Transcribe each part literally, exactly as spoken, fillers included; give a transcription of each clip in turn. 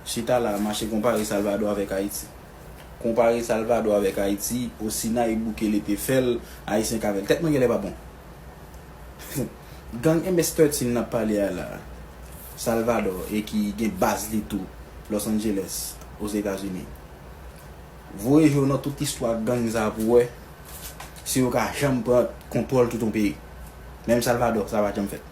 Chita la, mache konpare Salvador avèk Ayiti. Konpare Salvador avèk Ayiti, osi Nayib Bukele te fè l, Ayisyen ka fè l. Tèt mwen genlè pa bon. Gang M S thirteen n ap pale a la, Salvador, e ki gen baz li tou, Los Angeles, Ozetazini. Voye je w nan tout istwa gang sa pou wè si yo ka janm pran kontwòl tout yon peyi. Menm Salvador, sa pa janm fèt.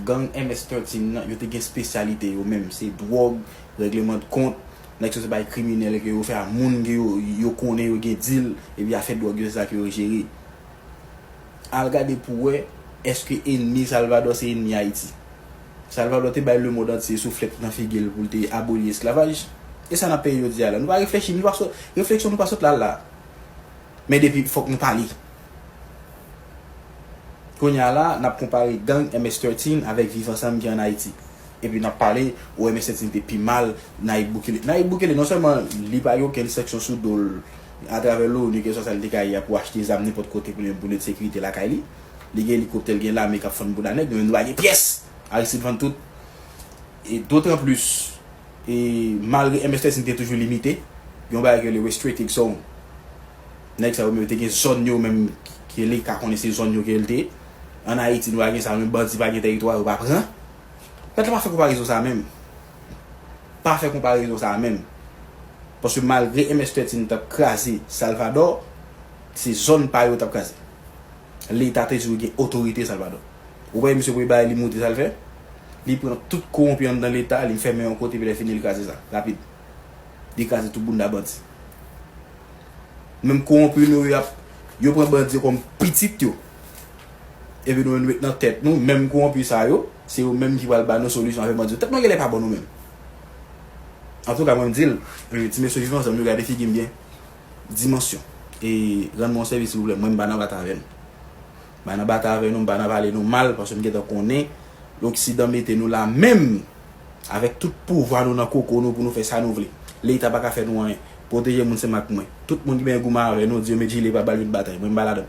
Gang M S thirteen nan, yo te gen espesyalite yo menm. Se dwòg, règleman de kont, nèg sa se bay kriminèl ke yo fè a moun ke yo, yo konnen yo gen dil, epi afè dwòg yo se sa ke yo jere. Al gade pou wè, èske enmi Salvador se enmi Ayiti? Salvador te bay lemond antye souflèt nan figi l pou l te aboli esklavaj. E sa n ap peye jodi a la. Nou pa reflechi, nou pa sot, refleksyon nou pa sot la la. Men depi, fòk nou pale. Kounye a la, n ap konpare gang M S thirteen avèk Viv Ansanm ki ann Ayiti. Epi n ap pale, o M S thirteen te pi mal, Nayib Bukele. Nayib Bukele, non sèlman li pa gen okenn sanksyon sou do l atravè l'ONU, kèlkeswa sa l te ka ye a, pou achte zam nenpòt kote pou li menm, pou li sekirite lakay li. Li gen elikoptè, li gen lame k ap fann bouda nèg, nou menm nou pa gen pyès. Aristide vann tout. E d'autant plus, e malgre M S thirteen te toujou limite, gen yon bagay ki rele restricted zone. Nèg sa yo menm te gen zòn yo menm ke Leta konnen se zòn yo ke l te. Ann Ayiti, nou pa gen sa, menm bandi pa gen tèritwa, yo pa pran. Mèt la pa fè konparezon sa menm. Pa fè konparezon sa menm. Paske malgre M S thirteen t ap kraze Salvador, se zòn pa yo t ap kraze. Leta te di w gen otorite Salvador. Ou pa wè misye pou bay li moute sa l fè? Li pran tout kowonpi anndan Leta, li fèmen yon kote, epi lè fini li kraze sa. Rapid. Li kraze tout bounda bandi. Menm kowonpi nou yo ap, yo pran bandi yo kòm pitit yo. Epi nou menm nou met nan tèt nou, menm kowonpi sa yo, se yo menm ki pral ba nou solisyon avèk bandi yo. Tèt nou genlè pa bon nou menm. Antouka, mwen m di l, eh, ti mesye Viv Ansanm, nou gade figi m byen. Dimansyon. E rann mwen yon sèvis, silvouplè. Mwen, m pa nan batay avè nou. M pa nan batay avè nou, m pa nan pale nou mal, paske m gentan konnen Loksidan mete nou la menm avèk tout pouvwa nou nan koko nou pou nou fè sa nou vle. Leta pa ka fè nou anyen. Pwoteje moun se mak mwen. Tout moun ki benyen goumen avè nou, di yo met jile pa bal vin batay. Mwen, m pa ladan.